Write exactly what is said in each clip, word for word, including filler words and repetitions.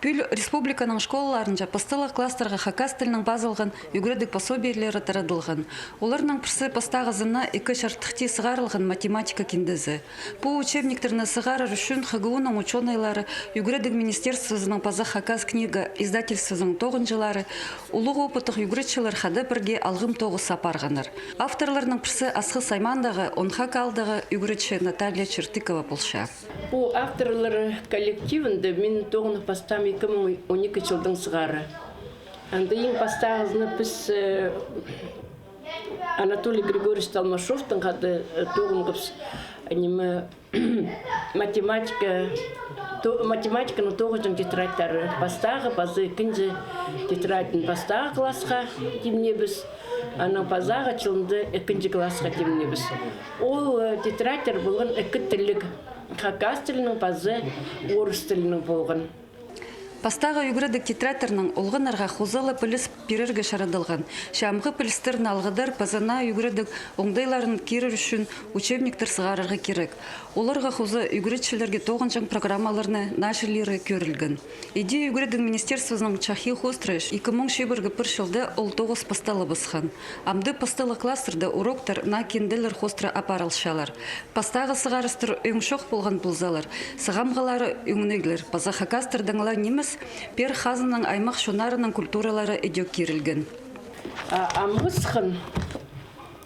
Пӱӱл республиканың школаларынҷа пасталығ класстарға хакас тілінең пазылған ӱгредіг пособиелері тарадылған. Оларның пірсі пастағызына ікі чардыхти сығарылған математика киндезі. Пу учебниктерні сығарар ӱчӱн Х Г У-ның учёныйлары, ӱгредіг министерствозының паза Хакас книга издательствозының тоғынҷылары, улуғ опыттығ ӱгретчілер хада пірге алғым тоғыс апарғаннар. Авторларның пірсі Асхыс аймаандағы он хакастағы ӱгретчі Наталья Чертыкова полча. Пу авторлар коллективінде мин тоғынып пастаам ікі муң он ікі чылдаң сығара. Анда иң пастағызына піс, э, Анатолий Григорьевич Толмашовтаң хада, э, тоғынғабыс, ниме, математика, то-, математиканың тоғынҷаң тетрадьтары, пастағы, паза ікінҷі тетрадьын пастағы классха тимнебіс, анаң пазағы чылында ікінҷі классха тимнебіс. Ол, э, тетрадьтар полған ікі тілліг, хакас тілінең паза орыс тілінең полған. Пастағы ӱгредіг тетрадьтарның олғаннарға хоза ла піліс пирерге чарадылған. Че амғы пілістерні алғыдар паза наа ӱгредіг оңдайларын кирер ӱчӱн учебниктер сығарарға кирек. Оларға хоза ӱгретчілерге тоғынҷаң программаларны наа чіли кӧрілген. Іди ӱгредіг министерствозының чахи хоостыра ікі муң чибіргі пір чылда ол тоғыс пасталыбысхан. Амды пасталығ класстарда уроктар наа кинделер хоостыра апарылчалар. Пастағы сығарыстар ӧң чох полған ползалар, сығамғылары ӧңнеглер, паза хакастардаң ла нимес, пеер хазнаның аймах чоннарының культуралары ідӧк кирілген. А, амғы сыххан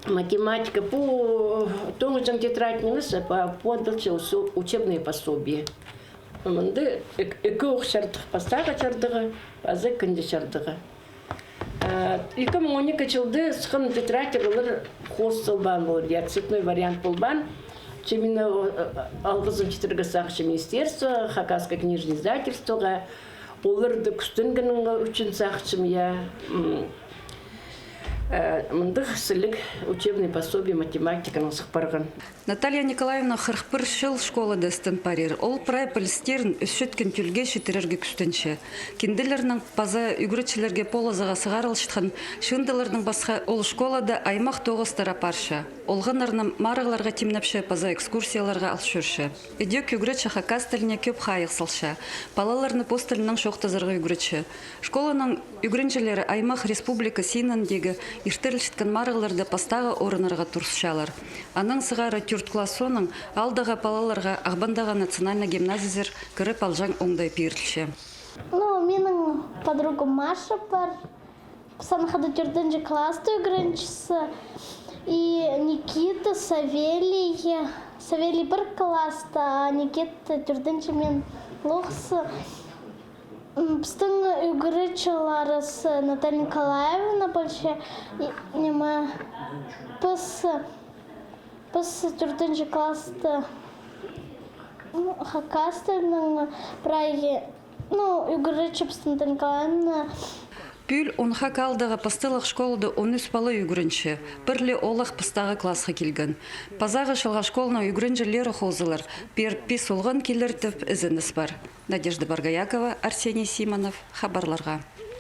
математика, пу тоғынҷаң тетрадь нимес, а, пу адалча учебное пособие. Мында ікі ох чардых, пастағы чардығы, паза ікінҷі чардығы. Ікі муң он ікі чылда сыххан тетрадьтер олар хоос салбаан полар, я, цветной вариант полбаан. Че мин алғызым читірерге сағынчам министерство, Хакасское книжное издательствоға, оларны кӱстенгенің ӱчӱн сағынчам, я. Мындағ сіліг учебный пособие математиканың сых парған. Наталья Николаевна хырых пір чыл школада істен парир. Ол прай пілістерін ӧсчеткен тӧлге читірерге кӱстенче. Кинделернең паза ӱгретчілерге полызығға сығарылчатхан чыындыларнаң пасха ол школада аймах тоғыстар апарча. Олғаннарны марығларға тимнепче паза экскурсияларға ал чӧрче. Ідӧк ӱгретчі хакас тіліне кӧп хайығ салча. Палаларны пос тілінең чоохтазарға ӱгретче. Школаның ӱгренҷілері аймах, республика синіндегі иртірілчеткен марығларда пастағы орыннарға турысчалар. Анаң сығара тӧрт класс соонаң аалдағы палаларға Ағбандағы национальный гимназиязар кіріп алҷаң оңдай пирілче. Ну, минің подругам Маша пар. Піс анаң хада тӧртінҷі класста ӱгренчебіс. И Никита, Савелий. Савелий пір класста, а Никита тӧртінҷі, мин лоғыс. М, пістің ӱгретчілерібіс Наталья Николаевна полча, и, ниме, піс, піс тӧртінҷі класста, м, хакас тілінең прай, ну, ӱгретчебіс Наталья Николаевна. Пӱӱл Онхак аалдағы пасталығ школада он ӱс пала ӱгренче, пір ле оолах пастағы классха килген. Пазағы чылға школаның ӱгренҷілері хозылар, пеер пис олған килер тіп ізеніс пар. Надежда Боргоякова, Арсений Симонов, хабарларға.